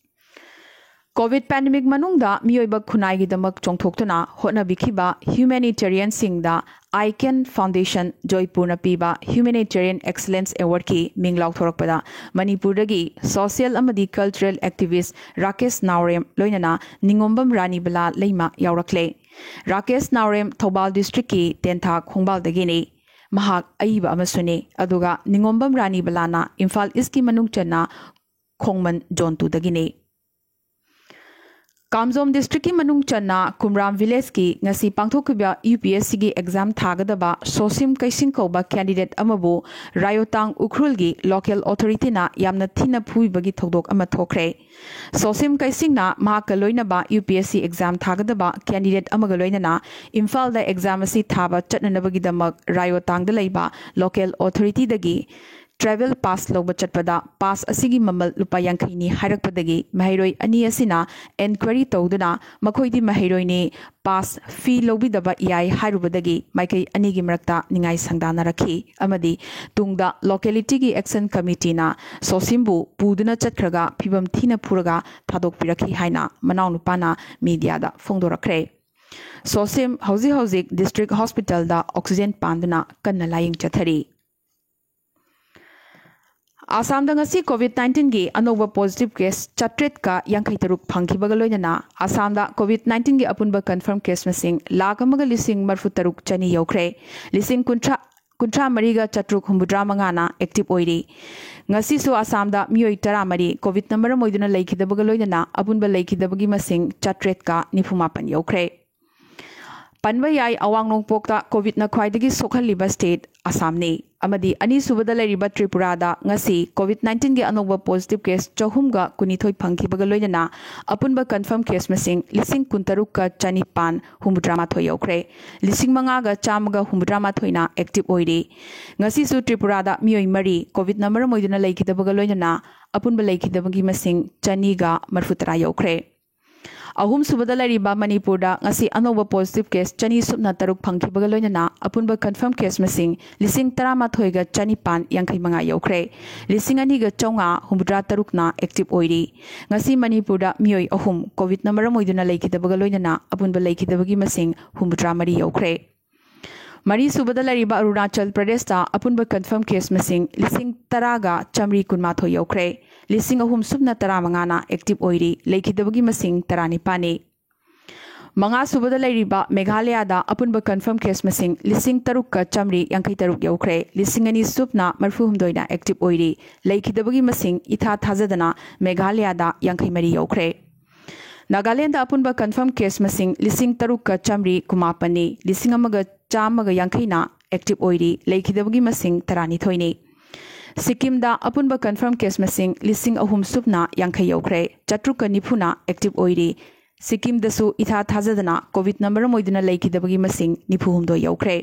ꯀꯣꯚꯤꯗ ꯄꯦꯟꯗꯦꯃꯤꯛ ꯃꯅꯨꯡꯗ ꯃꯤꯑꯣꯏꯕ ꯈꯨꯟꯅꯥꯏꯒꯤꯗꯃꯛ ꯆꯣꯡꯊꯣꯛꯇꯨꯅ ꯍꯣꯠꯅꯕꯤꯈꯤꯕ ꯍ꯭ꯌꯨꯃꯦꯅꯤꯇꯦꯔꯤꯌꯟꯁꯤꯡꯗ ꯑꯥꯏꯀꯦꯟ ꯐꯥꯎꯟꯗꯦꯁꯟ ꯖꯣꯏꯄꯨꯔꯅ ꯄꯤꯕ ꯍ꯭ꯌꯨꯃꯦꯅꯤꯇꯦꯔꯤꯌꯟ ꯑꯦꯛꯁꯂꯦꯟꯁ ꯑꯦꯋꯥꯔꯗꯀꯤ ꯃꯤꯡ ꯂꯥꯎꯊꯣꯔꯛꯄꯗ ꯃꯅꯤꯄꯨꯔꯗꯒꯤ ꯁꯣꯁꯤꯌꯦꯜ ꯑꯃꯗꯤ ꯀꯜꯆꯔꯦꯜ ꯑꯦꯛꯇꯤꯚꯤꯁ꯭ꯠ ꯔꯥꯀꯦꯁ ꯅꯥꯎꯔꯦꯝ ꯂꯣꯏꯅꯅ ꯅꯤꯉꯣꯝꯕꯝ ꯔꯥꯅꯤꯕꯂꯥ ꯂꯩꯃ ꯌꯥꯎꯔꯛꯂꯦ꯫ ꯔꯥꯀꯦꯁ ꯅꯥꯎꯔꯦꯝ ꯊꯧꯕꯥꯜ ꯗꯤꯁꯇ꯭ꯔꯤꯛꯀꯤ ꯇꯦꯟꯊꯥ ꯈꯣꯡꯕꯥꯜꯗꯒꯤꯅꯤ꯫ ꯃꯍꯥꯛ ꯑꯏꯕ ꯑꯃꯁꯨꯅꯤ꯫ ꯑꯗꯨꯒ ꯅꯤꯉꯣꯝꯕꯝ ꯔꯥꯅꯤꯕꯂꯥꯅ ꯏꯝꯐꯥꯜ ꯏꯁ꯭ꯠꯀꯤ ꯃꯅꯨꯡ ꯆꯟꯅ ꯈꯣꯡꯃꯟ ꯖꯣꯟ ꯇꯨꯗꯒꯤꯅꯤ꯫ ꯀꯥꯝꯖꯣꯝ ꯗꯤꯁꯇ꯭ꯔꯤꯛꯀꯤ ꯃꯅꯨꯡ ꯆꯟꯅ ꯀꯨꯝꯔꯥꯝ ꯚꯤꯂꯦꯖꯀꯤ ꯉꯁꯤ ꯄꯥꯡꯊꯣꯛꯈꯤꯕ ꯌꯨ ꯄꯤ ꯑꯦꯁ ꯁꯤꯒꯤ ꯑꯦꯛꯖꯥꯝ ꯊꯥꯒꯗꯕ ꯁꯣꯁꯤꯝ ꯀꯩꯁꯤꯡ ꯀꯧꯕ ꯀꯦꯟꯗꯤꯗꯦꯠ ꯑꯃꯕꯨ ꯔꯥꯌꯣꯇꯥꯡ ꯎꯈ꯭ꯔꯨꯜꯒꯤ ꯂꯣꯀꯦꯜ ꯑꯣꯊꯣꯔꯤꯇꯤꯅ ꯌꯥꯝꯅ ꯊꯤꯅ ꯐꯨꯕꯤꯕꯒꯤ ꯊꯧꯗꯣꯛ ꯑꯃ ꯊꯣꯛꯈ꯭ꯔꯦ꯫ ꯁꯣꯁꯤꯝ ꯀꯩꯁꯤꯡꯅ ꯃꯍꯥꯛꯀ ꯂꯣꯏꯅꯕ U P S C exam ꯊꯥꯒꯗꯕ candidate ꯑꯃꯒ ꯂꯣꯏꯅꯅ ꯏꯝꯐꯥꯜꯗ ꯑꯦꯛꯖꯥꯝ ꯑꯁꯤ ꯊꯥꯕ ꯆꯠꯅꯅꯕꯒꯤꯗꯃꯛ ꯔꯥꯌꯣꯇꯥꯡꯗ ꯂꯩꯕ ꯂꯣꯀꯦꯜ ꯑꯣꯊꯣꯔꯤꯇꯤꯗꯒꯤ ꯇ꯭ꯔꯥꯚꯦꯜ ꯄꯥꯁ ꯂꯧꯕ ꯆꯠꯄꯗ ꯄꯥꯁ ꯑꯁꯤꯒꯤ ꯃꯃꯜ ꯂꯨꯄꯥ ꯌꯥꯡꯈꯩꯅꯤ ꯍꯥꯏꯔꯛꯄꯗꯒꯤ ꯃꯍꯩꯔꯣꯏ ꯑꯅꯤ ꯑꯁꯤꯅ ꯑꯦꯟꯀ꯭ꯋꯥꯏꯔꯤ ꯇꯧꯗꯨꯅ ꯃꯈꯣꯏꯗꯤ ꯃꯍꯩꯔꯣꯏꯅꯤ, ꯄꯥꯁ ꯐꯤ ꯂꯧꯕꯤꯗꯕ ꯌꯥꯏ ꯍꯥꯏꯔꯨꯕꯗꯒꯤ ꯃꯥꯏꯀꯩ ꯑꯅꯤꯒꯤ ꯃꯔꯛꯇ ꯅꯤꯡꯉꯥꯏ ꯁꯪꯗꯥꯅꯔꯛꯈꯤ ꯑꯃꯗꯤ ꯇꯨꯡꯗ ꯂꯣꯀꯦꯂꯤꯇꯤꯒꯤ ꯑꯦꯛꯁꯟ ꯀꯃꯤꯇꯤꯅ ꯁꯣꯁꯤꯝꯕꯨ ꯄꯨꯗꯨꯅ ꯆꯠꯈ꯭ꯔꯒ ꯐꯤꯕꯝ ꯊꯤꯅ ꯐꯨꯔꯒ ꯊꯥꯗꯣꯛꯄꯤꯔꯛꯈꯤ ꯍꯥꯏꯅ ꯃꯅꯥꯎꯅꯨꯄꯥꯅ ꯃꯤꯗꯤꯌꯥꯗ ꯐꯣꯡꯗꯣꯔꯛꯈ꯭ꯔꯦ꯫ ꯁꯣꯁꯤꯝ ꯍꯧꯖꯤꯛ ꯍꯧꯖꯤꯛ ꯗꯤꯁꯇ꯭ꯔꯤꯛ ꯍꯣꯁꯄꯤꯇꯥꯜꯗ ꯑꯣꯛꯁꯤꯖꯦꯟ ꯄꯥꯟꯗꯨꯅ ꯀꯟꯅ ꯂꯥꯌꯦꯡ ꯆꯠꯊꯔꯤ꯫ ꯑꯁꯥꯝꯗ ꯉꯁꯤ ꯀꯣꯚꯤꯗ ꯅꯥꯏꯟꯇꯤꯟꯒꯤ ꯑꯅꯧꯕ ꯄꯣꯖꯤꯇꯤꯚ ꯀꯦꯁ ꯆꯥꯇ꯭ꯔꯦꯠꯀ ꯌꯥꯡꯈꯩ ꯇꯔꯨꯛ ꯐꯪꯈꯤꯕꯒ ꯂꯣꯏꯅꯅ ꯑꯁꯥꯝꯗ ꯀꯣꯚꯤꯗ ꯅꯥꯏꯟꯇꯤꯟꯒꯤ ꯑꯄꯨꯟꯕ ꯀꯟꯐꯥꯔꯝ ꯀꯦꯁ ꯃꯁꯤꯡ ꯂꯥꯈ ꯑꯃꯒ ꯂꯤꯁꯤꯡ ꯃꯔꯤꯐꯨ ꯇꯔꯨꯛ ꯆꯅꯤ ꯌꯧꯈ꯭ꯔꯦ꯫ ꯂꯤꯁꯤꯡ ꯀꯨꯟꯊ꯭ꯔꯥ, ꯀꯨꯟꯊ꯭ꯔꯥ ꯃꯔꯤꯒ ꯆꯥꯇ꯭ꯔꯨꯛ ꯍꯨꯝꯐꯨꯇꯔꯥ ꯃꯉꯥꯅ ꯑꯦꯛꯇꯤꯚ ꯑꯣꯏꯔꯤ꯫ ꯉꯁꯤꯁꯨ ꯑꯁꯥꯝꯗ ꯃꯤꯑꯣꯏ ꯇꯔꯥꯃꯔꯤ ꯀꯣꯚꯤꯗꯅ ꯃꯔꯝ ꯑꯣꯏꯗꯨꯅ ꯂꯩꯈꯤꯗꯕꯒ ꯂꯣꯏꯅꯅ ꯑꯄꯨꯟꯕ ꯂꯩꯈꯤꯗꯕꯒꯤ ꯃꯁꯤꯡ ꯆꯥꯇ꯭ꯔꯦꯠꯀ ꯅꯤꯐꯨ ꯃꯥꯄꯟ ꯌꯧꯈ꯭ꯔꯦ꯫ ꯄꯟꯕ ꯌꯥꯏ, ꯑꯋꯥꯡ ꯅꯣꯡꯄꯣꯛꯇ ꯀꯣꯚꯤꯗꯅ ꯈ꯭ꯋꯥꯏꯗꯒꯤ ꯁꯣꯛꯍꯜꯂꯤꯕ ꯁ꯭ꯇꯦꯠ ꯑꯁꯥꯝꯅꯤ꯫ ꯑꯃꯗꯤ ꯑꯅꯤꯁꯨꯕꯗ ꯂꯩꯔꯤꯕ ꯇ꯭ꯔꯤꯄꯨꯔꯥꯗ ꯉꯁꯤ ꯀꯣꯚꯤꯗ ꯅꯥꯏꯟꯇꯤꯟꯒꯤ ꯑꯅꯧꯕ ꯄꯣꯖꯤꯇꯤꯚ ꯀꯦꯁ ꯆꯍꯨꯝꯒ ꯀꯨꯟꯅꯤꯊꯣꯏ ꯐꯪꯈꯤꯕꯒ ꯂꯣꯏꯅꯅ ꯑꯄꯨꯟꯕ ꯀꯟꯐꯥꯔꯝ ꯀꯦꯁ ꯃꯁꯤꯡ ꯂꯤꯁꯤꯡ ꯀꯨꯟꯇꯔꯨꯛꯀ ꯆꯅꯤꯄꯥꯟ ꯍꯨꯝꯐꯨꯇꯔꯥ ꯃꯥꯊꯣꯏ ꯌꯧꯈ꯭ꯔꯦ꯫ ꯂꯤꯁꯤꯡ ꯃꯉꯥꯒ ꯆꯥꯝꯃꯒ ꯍꯨꯝꯐꯨꯇꯔꯥ ꯃꯥꯊꯣꯏꯅ ꯑꯦꯛꯇꯤꯚ ꯑꯣꯏꯔꯤ꯫ ꯉꯁꯤꯁꯨ ꯇ꯭ꯔꯤꯄꯨꯔꯥꯗ ꯃꯤꯑꯣꯏ ꯃꯔꯤ ꯀꯣꯚꯤꯗꯅ ꯃꯔꯝ ꯑꯣꯏꯗꯨꯅ ꯂꯩꯈꯤꯗꯕꯒ ꯂꯣꯏꯅꯅ ꯑꯄꯨꯟꯕ ꯂꯩꯈꯤꯗꯕꯒꯤ ꯃꯁꯤꯡ ꯆꯅꯤꯒ ꯃꯔꯤꯐꯨꯇꯔꯥ ꯌꯧꯈ꯭ꯔꯦ꯫ ꯑꯍꯨꯝꯁꯨꯕꯗ ꯂꯩꯔꯤꯕ ꯃꯅꯤꯄꯨꯔꯗ ꯉꯁꯤ ꯑꯅꯧꯕ ꯄꯣꯖꯤꯇꯤꯚ ꯀꯦꯁ ꯆꯅꯤ ꯁꯨꯞꯅ ꯇꯔꯨꯛ ꯐꯪꯈꯤꯕꯒ ꯂꯣꯏꯅꯅ ꯑꯄꯨꯟꯕ ꯀꯟꯐꯥꯔꯝ ꯀꯦꯁ ꯃꯁꯤꯡ ꯂꯤꯁꯤꯡ ꯇꯔꯥꯃꯥꯊꯣꯏꯒ ꯆꯅꯤꯄꯥꯟ ꯌꯥꯡꯈꯩ ꯃꯉꯥ ꯌꯧꯈ꯭ꯔꯦ꯫ ꯂꯤꯁꯤꯡ ꯑꯅꯤꯒ ꯆꯥꯝꯃꯉꯥ ꯍꯨꯝꯐꯨꯇꯔꯥ ꯇꯔꯨꯛꯅ ꯑꯦꯛꯇꯤꯚ ꯑꯣꯏꯔꯤ꯫ ꯉꯁꯤ ꯃꯅꯤꯄꯨꯔꯗ ꯃꯤꯑꯣꯏ ꯑꯍꯨꯝ ꯀꯣꯚꯤꯗꯅ ꯃꯔꯝ ꯑꯣꯏꯗꯨꯅ ꯂꯩꯈꯤꯗꯕꯒ ꯂꯣꯏꯅꯅ ꯑꯄꯨꯟꯕ ꯂꯩꯈꯤꯗꯕꯒꯤ ꯃꯁꯤꯡ ꯍꯨꯝꯐꯨꯇꯔꯥ ꯃꯔꯤ ꯌꯧꯈ꯭ꯔꯦ꯫ ꯃꯔꯤꯁꯨꯕꯗ ꯂꯩꯔꯤꯕ ꯑꯔꯨꯅꯥꯆꯜ ꯄ꯭ꯔꯗꯦꯁꯇ ꯑꯄꯨꯟꯕ ꯀꯟꯐꯥꯔꯝ ꯀꯦꯁ ꯃꯁꯤꯡ ꯂꯤꯁꯤꯡ ꯇꯔꯥꯒ ꯆꯥꯃꯔꯤ ꯀꯨꯟꯃꯥꯊꯣꯏ ꯌꯧꯈ꯭ꯔꯦ꯫ ꯂꯤꯁꯤꯡ ꯑꯍꯨꯝ ꯁꯨꯞꯅ ꯇꯔꯥꯃꯉꯥꯅ ꯑꯦꯛꯇꯤꯚ ꯑꯣꯏꯔꯤ꯫ ꯂꯩꯈꯤꯗꯕꯒꯤ ꯃꯁꯤꯡ ꯇꯔꯥꯅꯤꯄꯥꯟꯅꯤ꯫ ꯃꯉꯥꯁꯨꯕꯗ ꯂꯩꯔꯤꯕ ꯃꯦꯘꯥꯂꯌꯥꯗ ꯑꯄꯨꯟꯕ ꯀꯟꯐꯥꯔꯝ ꯀꯦꯁ ꯃꯁꯤꯡ ꯂꯤꯁꯤꯡ ꯇꯔꯨꯛꯀ ꯆꯥꯃꯔꯤ ꯌꯥꯡꯈꯩ ꯇꯔꯨꯛ ꯌꯧꯈ꯭ꯔꯦ꯫ ꯂꯤꯁꯤꯡ ꯑꯅꯤ ꯁꯨꯞꯅ ꯃꯔꯤꯐꯨ ꯍꯨꯝꯗꯣꯏꯅ ꯑꯦꯛꯇꯤꯚ ꯑꯣꯏꯔꯤ꯫ ꯂꯩꯈꯤꯗꯕꯒꯤ ꯃꯁꯤꯡ ꯏꯊꯥ ꯊꯥꯖꯗꯅ ꯃꯦꯘꯥꯂꯌꯥꯗ ꯌꯥꯡꯈꯩ ꯃꯔꯤ ꯌꯧꯈ꯭ꯔꯦ꯫ ꯅꯥꯒꯥꯂꯦꯟꯗ ꯑꯄꯨꯟꯕ ꯀꯟꯐꯥꯔꯝ ꯀꯦꯁ ꯃꯁꯤꯡ ꯂꯤꯁꯤꯡ ꯇꯔꯨꯛꯀ ꯆꯥꯃꯔꯤ ꯀꯨꯟꯃꯥꯄꯟꯅꯤ꯫ ꯂꯤꯁꯤꯡ ꯑꯃꯒ ꯆꯥꯝꯃꯒ ꯌꯥꯡꯈꯩꯅ ꯑꯦꯛꯇꯤꯚ ꯑꯣꯏꯔꯤ꯫ ꯂꯩꯈꯤꯗꯕꯒꯤ ꯃꯁꯤꯡ ꯇꯔꯥꯅꯤꯊꯣꯏꯅꯤ꯫ ꯁꯤꯛꯀꯤꯝꯗ ꯑꯄꯨꯟꯕ ꯀꯟꯐꯥꯔꯝ ꯀꯦꯁ ꯃꯁꯤꯡ ꯂꯤꯁꯤꯡ ꯑꯍꯨꯝ ꯁꯨꯞꯅ ꯌꯥꯡꯈꯩ ꯌꯧꯈ꯭ꯔꯦ꯫ ꯆꯥꯇ꯭ꯔꯨꯛꯀ ꯅꯤꯐꯨꯅ ꯑꯦꯛꯇꯤꯚ ꯑꯣꯏꯔꯤ꯫ ꯁꯤꯛꯀꯤꯝꯗꯁꯨ ꯏꯊꯥ ꯊꯥꯖꯗꯅ ꯀꯣꯚꯤꯗꯅ ꯃꯔꯝ ꯑꯣꯏꯗꯨꯅ ꯂꯩꯈꯤꯗꯕꯒꯤ ꯃꯁꯤꯡ ꯅꯤꯐꯨ ꯍꯨꯝꯗꯣꯏ ꯌꯧꯈ꯭ꯔꯦ꯫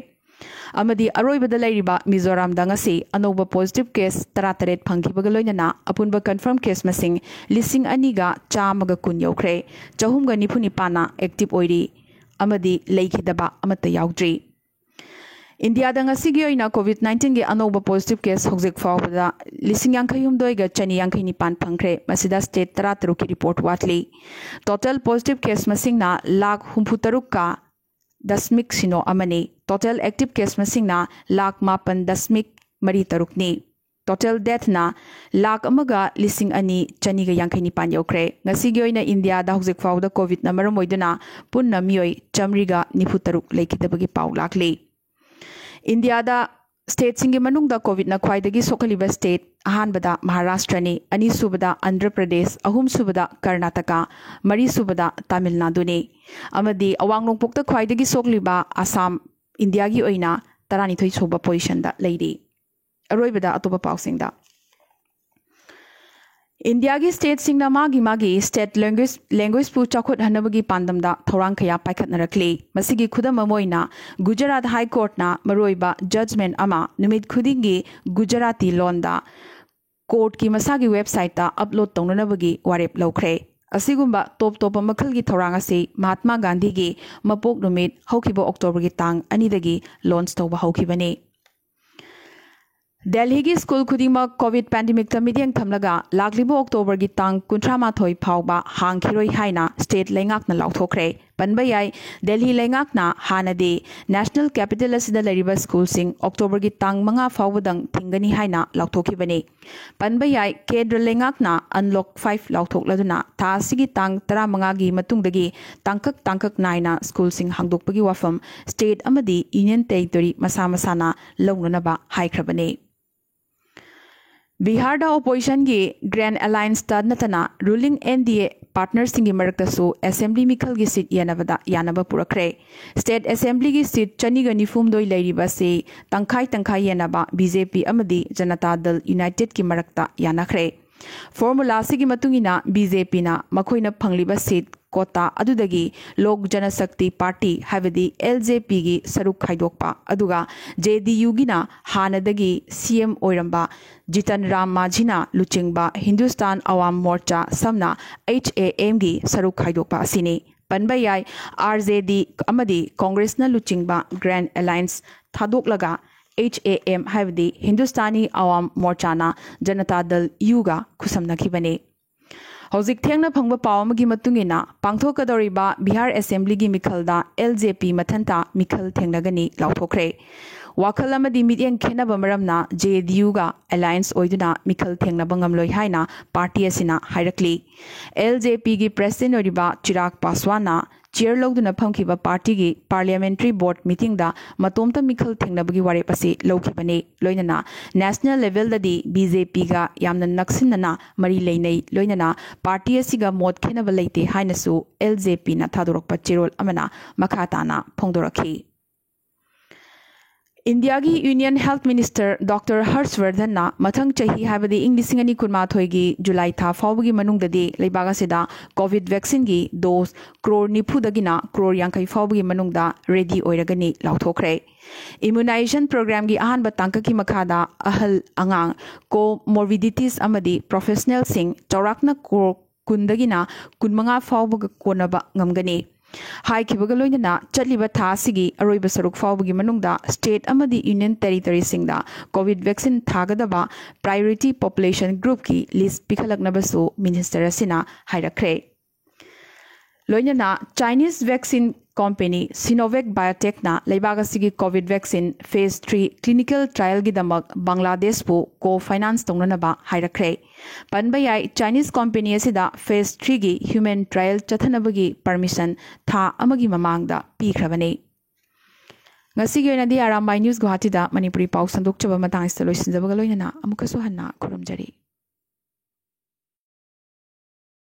ꯑꯃꯗꯤ ꯑꯔꯣꯏꯕꯗ ꯂꯩꯔꯤꯕ ꯃꯤꯖꯣꯔꯥꯝꯗ ꯉꯁꯤ ꯑꯅꯧꯕ ꯄꯣꯖꯤꯇꯤꯚ ꯀꯦꯁ ꯇꯔꯥꯇꯔꯦꯠ ꯐꯪꯈꯤꯕꯒ ꯂꯣꯏꯅꯅ ꯑꯄꯨꯟꯕ ꯀꯟꯐꯥꯔꯝ ꯀꯦꯁ ꯃꯁꯤꯡ ꯂꯤꯁꯤꯡ ꯑꯅꯤꯒ ꯆꯥꯝꯃꯒ ꯀꯨꯟ ꯌꯧꯈ꯭ꯔꯦ꯫ ꯆꯍꯨꯝꯒ ꯅꯤꯐꯨ ꯅꯤꯄꯥꯟꯅ ꯑꯦꯛꯇꯤꯚ ꯑꯣꯏꯔꯤ꯫ ꯑꯃꯗꯤ ꯂꯩꯈꯤꯗꯕ ꯑꯃꯠꯇ ꯌꯥꯎꯗ꯭ꯔꯤ꯫ ꯏꯟꯗꯤꯌꯥꯗ ꯉꯁꯤꯒꯤ ꯑꯣꯏꯅ ꯀꯣꯚꯤꯗ ꯅꯥꯏꯟꯇꯤꯟꯒꯤ ꯑꯅꯧꯕ ꯄꯣꯖꯤꯇꯤꯚ ꯀꯦꯁ ꯍꯧꯖꯤꯛ ꯐꯥꯎꯕꯗ ꯂꯤꯁꯤꯡ ꯌꯥꯡꯈꯩ ꯍꯨꯝꯗꯣꯏꯒ ꯆꯅꯤ ꯌꯥꯡꯈꯩ ꯅꯤꯄꯥꯟ ꯐꯪꯈ꯭ꯔꯦ꯫ ꯃꯁꯤꯗ ꯁ꯭ꯇꯦꯠ ꯇꯔꯥ ꯇꯔꯨꯛꯀꯤ ꯔꯤꯄꯣꯔꯠ ꯋꯥꯠꯂꯤ꯫ ꯇꯣꯇꯦꯜ ꯄꯣꯖꯤꯇꯤꯚ ꯀꯦꯁ ꯃꯁꯤꯡꯅ ꯂꯥꯈ ꯍꯨꯝꯐꯨ ꯇꯔꯨꯛꯀ ꯗꯁꯃꯤꯛ ꯁꯤꯅꯣ ꯑꯃꯅꯤ꯫ ꯇꯣꯇꯦꯜ ꯑꯦꯛꯇꯤꯚ ꯀꯦꯁ ꯃꯁꯤꯡꯅ ꯂꯥꯈ ꯃꯥꯄꯟ ꯗꯁꯃꯤꯛ ꯃꯔꯤ ꯇꯔꯨꯛꯅꯤ꯫ ꯇꯣꯇꯦꯜ ꯗꯦꯊꯅ ꯂꯥꯈ ꯑꯃꯒ ꯂꯤꯁꯤꯡ ꯑꯅꯤ ꯆꯅꯤꯒ ꯌꯥꯡꯈꯩ ꯅꯤꯄꯥꯟ ꯌꯧꯈ꯭ꯔꯦ꯫ ꯉꯁꯤꯒꯤ ꯑꯣꯏꯅ ꯏꯟꯗꯤꯌꯥꯗ ꯍꯧꯖꯤꯛ ꯐꯥꯎꯕꯗ ꯀꯣꯚꯤꯗꯅ ꯃꯔꯝ ꯑꯣꯏꯗꯨꯅ ꯄꯨꯟꯅ ꯃꯤꯑꯣꯏ ꯆꯥꯃꯔꯤꯒ ꯅꯤꯐꯨ ꯇꯔꯨꯛ ꯂꯩꯈꯤꯗꯕꯒꯤ ꯄꯥꯎ ꯂꯥꯛꯂꯤ꯫ ꯏꯟꯗꯤꯌꯥꯗ ꯁ꯭ꯇꯦꯠꯁꯤꯡꯒꯤ ꯃꯅꯨꯡꯗ ꯀꯣꯚꯤꯗꯅ ꯈ꯭ꯋꯥꯏꯗꯒꯤ ꯁꯣꯛꯍꯜꯂꯤꯕ ꯁ꯭ꯇꯦꯠ ꯑꯍꯥꯟꯕꯗ ꯃꯍꯥꯔꯥꯁꯇ꯭ꯔꯅꯤ, ꯑꯅꯤꯁꯨꯕꯗ ꯑꯟꯙ꯭ꯔ ꯄ꯭ꯔꯗꯦꯁ, ꯑꯍꯨꯝꯁꯨꯕꯗ ꯀꯔꯅꯥꯇꯀꯥ, ꯃꯔꯤꯁꯨꯕꯗ ꯇꯥꯃꯤꯜ ꯅꯥꯗꯨꯅꯤ꯫ ꯑꯃꯗꯤ ꯑꯋꯥꯡ ꯅꯣꯡꯄꯣꯛꯇ ꯈ꯭ꯋꯥꯏꯗꯒꯤ ꯁꯣꯛꯂꯤꯕ ꯑꯁꯥꯝ ꯏꯟꯗꯤꯌꯥꯒꯤ ꯑꯣꯏꯅ ꯇꯔꯥꯅꯤꯊꯣꯏ ꯁꯨꯕ ꯄꯣꯖꯤꯁꯟꯗ ꯂꯩꯔꯤ꯫ ꯑꯔꯣꯏꯕꯗ ꯑꯇꯣꯞꯄ ꯄꯥꯎꯁꯤꯡꯗ꯫ ꯏꯟꯗꯤꯌꯥꯒꯤ ꯁ꯭ꯇꯦꯠꯁꯤꯡꯅ ꯃꯥꯒꯤ ꯃꯥꯒꯤ ꯁ꯭ꯇꯦꯠ ꯂꯦꯡꯒ꯭ꯋꯦꯖ, ꯂꯦꯡꯒ꯭ꯋꯦꯖꯄꯨ ꯆꯥꯎꯈꯠꯍꯟꯅꯕꯒꯤ ꯄꯥꯟꯗꯝꯗ ꯊꯧꯔꯥꯡ ꯀꯌꯥ ꯄꯥꯏꯈꯠꯅꯔꯛꯂꯤ꯫ ꯃꯁꯤꯒꯤ ꯈꯨꯗꯝ ꯑꯃ ꯑꯣꯏꯅ ꯒꯨꯖꯔꯥꯠ ꯍꯥꯏ ꯀꯣꯔꯠꯅ ꯃꯔꯨꯑꯣꯏꯕ ꯖꯖꯃꯦꯟ ꯑꯃ ꯅꯨꯃꯤꯠ ꯈꯨꯗꯤꯡꯒꯤ ꯒꯨꯖꯔꯥꯇꯤ ꯂꯣꯟꯗ ꯀꯣꯔꯠꯀꯤ ꯃꯁꯥꯒꯤ ꯋꯦꯕꯁꯥꯏꯠꯇ ꯑꯞꯂꯣꯗ ꯇꯧꯅꯅꯕꯒꯤ ꯋꯥꯔꯦꯞ ꯂꯧꯈ꯭ꯔꯦ꯫ ꯑꯁꯤꯒꯨꯝꯕ ꯇꯣꯞ ꯇꯣꯞꯄ ꯃꯈꯜꯒꯤ ꯊꯧꯔꯥꯡ ꯑꯁꯤ ꯃꯍꯥꯠꯃꯥ ꯒꯥꯟꯙꯤꯒꯤ ꯃꯄꯣꯛ ꯅꯨꯃꯤꯠ ꯍꯧꯈꯤꯕ ꯑꯣꯛꯇꯣꯕꯔꯒꯤ ꯇꯥꯡ ꯑꯅꯤꯗꯒꯤ ꯂꯣꯟꯆ ꯇꯧꯕ ꯍꯧꯈꯤꯕꯅꯤ꯫ ꯗꯦꯜꯍꯤꯒꯤ ꯁ꯭ꯀꯨꯜ ꯈꯨꯗꯤꯡꯃꯛ ꯀꯣꯚꯤꯗ ꯄꯦꯟꯗꯦꯃꯤꯛꯇ ꯃꯤꯠꯌꯦꯡ ꯊꯝꯂꯒ ꯂꯥꯛꯂꯤꯕ ꯑꯣꯛꯇꯣꯕꯔꯒꯤ ꯇꯥꯡ ꯀꯨꯟꯊ꯭ꯔꯥ ꯃꯥꯊꯣꯏ ꯐꯥꯎꯕ ꯍꯥꯡꯈꯤꯔꯣꯏ ꯍꯥꯏꯅ ꯁ꯭ꯇꯦꯠ ꯂꯩꯉꯥꯛꯅ ꯂꯥꯎꯊꯣꯛꯈ꯭ꯔꯦ꯫ ꯄꯟꯕ ꯌꯥꯏ, ꯗꯦꯜꯍꯤ ꯂꯩꯉꯥꯛꯅ ꯍꯥꯟꯅꯗꯤ ꯅꯦꯁꯅꯦꯜ ꯀꯦꯄꯤꯇꯦꯜ ꯑꯁꯤꯗ ꯂꯩꯔꯤꯕ ꯁ꯭ꯀꯨꯜꯁꯤꯡ ꯑꯣꯛꯇꯣꯕꯔꯒꯤ ꯇꯥꯡ ꯃꯉꯥ ꯐꯥꯎꯕꯗꯪ ꯊꯤꯡꯒꯅꯤ ꯍꯥꯏꯅ ꯂꯥꯎꯊꯣꯛꯈꯤꯕꯅꯤ꯫ ꯄꯟꯕ ꯌꯥꯏ, ꯀꯦꯟꯗ꯭ꯔ ꯂꯩꯉꯥꯛꯅ ꯑꯟꯂꯣꯛ ꯐꯥꯏꯚ ꯂꯥꯎꯊꯣꯛꯂꯗꯨꯅ ꯊꯥ ꯑꯁꯤꯒꯤ ꯇꯥꯡ ꯇꯔꯥꯃꯉꯥꯒꯤ ꯃꯇꯨꯡꯗꯒꯤ ꯇꯥꯡꯀꯛ ꯇꯥꯡꯀꯛ ꯅꯥꯏꯅ ꯁ꯭ꯀꯨꯜꯁꯤꯡ ꯍꯥꯡꯗꯣꯛꯄꯒꯤ ꯋꯥꯐꯝ ꯁ꯭ꯇꯦꯠ ꯑꯃꯗꯤ ꯌꯨꯅꯤꯌꯟ ꯇꯦꯔꯤꯇꯣꯔꯤ ꯃꯁꯥ ꯃꯁꯥꯅ ꯂꯧꯅꯅꯕ ꯍꯥꯏꯈ꯭ꯔꯕꯅꯤ꯫ ꯕꯤꯍꯥꯔꯗ ꯑꯣꯄꯣꯖꯤꯁꯟꯒꯤ ꯒ꯭ꯔꯦꯟ ꯑꯦꯂꯥꯏꯟꯁꯇ ꯅꯠꯇꯅ ꯔꯨꯂꯤꯡ ꯑꯦꯟ ꯗꯤ ꯑꯦ ꯄꯥꯔꯠꯅꯔꯁꯤꯡꯒꯤ ꯃꯔꯛꯇꯁꯨ ꯑꯦꯁꯦꯝꯕ꯭ꯂꯤ ꯃꯤꯈꯜꯒꯤ ꯁꯤꯠ ꯌꯦꯟꯅꯕꯗ ꯌꯥꯅꯕ ꯄꯨꯔꯛꯈ꯭ꯔꯦ꯫ ꯁ꯭ꯇꯦꯠ ꯑꯦꯁꯦꯝꯕ꯭ꯂꯤꯒꯤ ꯁꯤꯠ ꯆꯅꯤꯒ ꯅꯤꯐꯨꯍꯨꯝꯗꯣꯏ ꯂꯩꯔꯤꯕ ꯑꯁꯤ ꯇꯪꯈꯥꯏ ꯇꯪꯈꯥꯏ ꯌꯦꯟꯅꯕ ꯕꯤ ꯖꯦ ꯄꯤ ꯑꯃꯗꯤ ꯖꯅꯇꯥ ꯗꯜ ꯌꯨꯅꯥꯏꯇꯦꯗꯀꯤ ꯃꯔꯛꯇ ꯌꯥꯅꯈ꯭ꯔꯦ꯫ ꯐꯣꯔꯃꯨꯂꯥ ꯑꯁꯤꯒꯤ ꯃꯇꯨꯡ ꯏꯟꯅ ꯕꯤ ꯖꯦ ꯄꯤꯅ ꯃꯈꯣꯏꯅ ꯐꯪꯂꯤꯕ ꯁꯤꯠ ꯀꯣꯇꯥ ꯑꯗꯨꯗꯒꯤ ꯂꯣꯛ ꯖꯅꯁꯛꯇꯤ ꯄꯥꯔꯇꯤ, ꯍꯥꯏꯕꯗꯤ ꯑꯦꯜ ꯖꯦ ꯄꯤꯒꯤ ꯁꯔꯨꯛ ꯈꯥꯏꯗꯣꯛꯄ, ꯑꯗꯨꯒ ꯖꯦ ꯗꯤ ꯌꯨꯒꯤꯅ ꯍꯥꯟꯅꯗꯒꯤ ꯁꯤ ꯑꯦꯝ ꯑꯣꯏꯔꯝꯕ ꯖꯤꯇꯟ ꯔꯥꯝ ꯃꯥꯟꯖꯤꯅ ꯂꯨꯆꯤꯡꯕ ꯍꯤꯟꯗꯨꯁꯇꯥꯟ ꯑꯋꯥꯝ ꯃꯣꯔꯆꯥ, ꯁꯝꯅ ꯑꯩꯆ ꯑꯦ ꯑꯦꯝꯒꯤ ꯁꯔꯨꯛ ꯈꯥꯏꯗꯣꯛꯄ ꯑꯁꯤꯅꯤ꯫ ꯄꯟꯕ ꯌꯥꯏ꯫ ꯑꯥꯔ ꯖꯦ ꯗꯤ ꯑꯃꯗꯤ ꯀꯣꯡꯒ꯭ꯔꯦꯁꯅ ꯂꯨꯆꯤꯡꯕ ꯒ꯭ꯔꯦꯟ ꯑꯦꯂꯥꯏꯟꯁ ꯊꯥꯗꯣꯛꯂꯒ, ꯑꯦꯆ ꯑꯦ ꯑꯦꯝ, ꯍꯥꯏꯕꯗꯤ ꯍꯤꯟꯗꯨꯁꯇꯥꯅꯤ ꯑꯋꯥꯝ ꯃꯣꯔꯆꯥꯅ ꯖꯅꯇꯥ ꯗꯜ ꯌꯨꯒ ꯈꯨꯠꯁꯝꯅꯈꯤꯕꯅꯤ꯫ ꯍꯧꯖꯤꯛ ꯊꯦꯡꯅ ꯐꯪꯕ ꯄꯥꯎ ꯑꯃꯒꯤ ꯃꯇꯨꯡ ꯏꯟꯅ, ꯄꯥꯡꯊꯣꯛꯀꯗꯧꯔꯤꯕ ꯕꯤꯍꯥꯔ ꯑꯦꯁꯦꯝꯕ꯭ꯂꯤꯒꯤ ꯃꯤꯈꯜꯗ ꯑꯦꯜ ꯖꯦ ꯄꯤ ꯃꯊꯟꯇ ꯃꯤꯈꯜ ꯊꯦꯡꯅꯒꯅꯤ ꯂꯥꯎꯊꯣꯛꯈ꯭ꯔꯦ꯫ ꯋꯥꯈꯜ ꯑꯃꯗꯤ ꯃꯤꯠꯌꯦꯡ ꯈꯦꯠꯅꯕ ꯃꯔꯝꯅ ꯖꯦ ꯗꯤ ꯌꯨꯒ ꯑꯦꯂꯥꯏꯟꯁ ꯑꯣꯏꯗꯨꯅ ꯃꯤꯈꯜ ꯊꯦꯡꯅꯕ ꯉꯝꯂꯣꯏ ꯍꯥꯏꯅ ꯄꯥꯔꯇꯤ ꯑꯁꯤꯅ ꯍꯥꯏꯔꯛꯂꯤ꯫ ꯑꯦꯜ ꯖꯦ ꯄꯤꯒꯤ ꯄ꯭ꯔꯦꯁꯤꯗꯦꯟ ꯑꯣꯏꯔꯤꯕ ꯆꯤꯔꯥꯒ ꯄꯥꯁ꯭ꯋꯥꯟꯅ ꯆꯤꯌꯔ ꯂꯧꯗꯨꯅ ꯐꯝꯈꯤꯕ ꯄꯥꯔꯇꯤꯒꯤ ꯄꯥꯔꯂꯤꯌꯥꯃꯦꯟꯇꯔꯤ ꯕꯣꯔꯗ ꯃꯤꯇꯤꯡꯗ ꯃꯇꯣꯝꯇ ꯃꯤꯈꯜ ꯊꯦꯡꯅꯕꯒꯤ ꯋꯥꯔꯦꯞ ꯑꯁꯤ ꯂꯧꯈꯤꯕꯅꯤ꯫ ꯂꯣꯏꯅꯅ ꯅꯦꯁꯅꯦꯜ ꯂꯦꯚꯦꯜꯗꯗꯤ ꯕꯤ ꯖꯦ ꯄꯤꯒ ꯌꯥꯝꯅ ꯅꯛꯁꯤꯟꯅꯅ ꯃꯔꯤ ꯂꯩꯅꯩ꯫ ꯂꯣꯏꯅꯅ ꯄꯥꯔꯇꯤ ꯑꯁꯤꯒ ꯃꯣꯠ ꯈꯦꯠꯅꯕ ꯂꯩꯇꯦ ꯍꯥꯏꯅꯁꯨ ꯑꯦꯜ ꯖꯦ ꯄꯤꯅ ꯊꯥꯗꯣꯔꯛꯄ ꯆꯦꯔꯣꯜ ꯑꯃꯅ ꯃꯈꯥ ꯇꯥꯅ ꯐꯣꯡꯗꯣꯔꯛꯈꯤ꯫ ꯏꯟꯗꯤꯌꯥꯒꯤ ꯌꯨꯅꯤꯌꯟ ꯍꯦꯜꯊ ꯃꯤꯅꯤꯁꯇꯔ ꯗꯣꯛꯇꯔ ꯍꯔꯁ ꯋꯔꯙꯟꯅ ꯃꯊꯪ ꯆꯍꯤ, ꯍꯥꯏꯕꯗꯤ ꯏꯪ ꯂꯤꯁꯤꯡ ꯑꯅꯤ ꯀꯨꯟꯃꯥꯊꯣꯏꯒꯤ ꯖꯨꯂꯥꯏ ꯊꯥ ꯐꯥꯎꯕꯒꯤ ꯃꯅꯨꯡꯗꯗꯤ ꯂꯩꯕꯥꯛ ꯑꯁꯤꯗ ꯀꯣꯚꯤꯗ ꯚꯦꯛꯁꯤꯟꯒꯤ ꯗꯣꯁ ꯀ꯭ꯔꯣꯔ ꯅꯤꯐꯨꯗꯒꯤꯅ ꯀ꯭ꯔꯣꯔ ꯌꯥꯡꯈꯩ ꯐꯥꯎꯕꯒꯤ ꯃꯅꯨꯡꯗ ꯔꯦꯗꯤ ꯑꯣꯏꯔꯒꯅꯤ ꯂꯥꯎꯊꯣꯛꯈ꯭ꯔꯦ꯫ ꯏꯃ꯭ꯌꯨꯅꯥꯏꯖꯦꯁꯟ ꯄ꯭ꯔꯣꯒ꯭ꯔꯥꯝꯒꯤ ꯑꯍꯥꯟꯕ ꯇꯥꯡꯀꯛꯀꯤ ꯃꯈꯥꯗ ꯑꯍꯜ, ꯑꯉꯥꯡ, ꯀꯣ ꯃꯣꯔꯕꯤꯗꯤꯇꯤꯁ ꯑꯃꯗꯤ ꯄ꯭ꯔꯣꯐꯦꯁꯅꯦꯜꯁꯤꯡ ꯆꯥꯎꯔꯥꯛꯅ ꯀ꯭ꯔꯣꯔ ꯀꯨꯟꯗꯒꯤꯅ ꯀꯨꯟꯃꯉꯥ ꯐꯥꯎꯕꯒ ꯀꯣꯟꯅꯕ ꯉꯝꯒꯅꯤ꯫ ꯍꯥꯏꯈꯤꯕꯒ ꯂꯣꯏꯅꯅ ꯆꯠꯂꯤꯕ ꯊꯥ ꯑꯁꯤꯒꯤ ꯑꯔꯣꯏꯕ ꯁꯔꯨꯛ ꯐꯥꯎꯕꯒꯤ ꯃꯅꯨꯡꯗ ꯁ꯭ꯇꯦꯠ ꯑꯃꯗꯤ ꯌꯨꯅꯤꯌꯟ ꯇꯦꯔꯤꯇꯣꯔꯤꯁꯤꯡꯗ ꯀꯣꯚꯤꯗ ꯚꯦꯛꯁꯤꯟ ꯊꯥꯒꯗꯕ ꯄ꯭ꯔꯥꯏꯑꯣꯔꯤꯇꯤ ꯄꯣꯄꯨꯂꯦꯁꯟ ꯒ꯭ꯔꯨꯞꯀꯤ ꯂꯤꯁ ꯄꯤꯈꯠꯂꯛꯅꯕꯁꯨ ꯃꯤꯅꯤꯁꯇꯔ ꯑꯁꯤꯅ ꯍꯥꯏꯔꯛꯈ꯭ꯔꯦ꯫ ꯂꯣꯏꯅꯅ ꯆꯥꯏꯅꯤꯁ ꯚꯦꯛꯁꯤꯟ ꯀꯣꯝꯄꯦꯅꯤ ꯁꯤꯅꯣꯚꯦꯛ ꯕꯥꯏꯑꯣꯇꯦꯛꯅ ꯂꯩꯕꯥꯛ ꯑꯁꯤꯒꯤ Covid vaccine phase three clinical ꯇ꯭ꯔꯥꯏꯜꯒꯤꯗꯃꯛ ꯕꯪꯒ꯭ꯂꯥꯗꯦꯁꯄꯨ ꯀꯣ ꯐꯥꯏꯅꯥꯟꯁ ꯇꯧꯅꯅꯕ ꯍꯥꯏꯔꯛꯈ꯭ꯔꯦ꯫ ꯄꯟꯕ ꯌꯥꯏ, ꯆꯥꯏꯅꯤꯁ ꯀꯣꯝꯄꯦꯅꯤ ꯑꯁꯤꯗ ꯐꯦꯖ ꯊ꯭ꯔꯤꯒꯤ ꯍ꯭ꯌꯨꯃꯦꯟ ꯇ꯭ꯔꯥꯏꯜ ꯆꯠꯊꯅꯕꯒꯤ ꯄꯔꯃꯤꯁꯟ ꯊꯥ ꯑꯃꯒꯤ ꯃꯃꯥꯡꯗ ꯄꯤꯈ꯭ꯔꯕꯅꯤ꯫ ꯉꯁꯤꯒꯤ ꯑꯣꯏꯅꯗꯤ ꯑꯔꯥꯝꯕꯥꯏ ꯅ꯭ꯌꯨꯁ ꯒꯨꯋꯥꯍꯥꯇꯤꯗ ꯃꯅꯤꯄꯨꯔꯤ ꯄꯥꯎ ꯁꯟꯗꯣꯛꯆꯕ ꯃꯇꯥꯡ ꯑꯁꯤꯗ ꯂꯣꯏꯁꯤꯟꯖꯕꯒ ꯂꯣꯏꯅꯅ ꯑꯃꯨꯛꯀꯁꯨ ꯍꯟꯅ ꯈꯨꯔꯨꯝꯖꯔꯤ꯫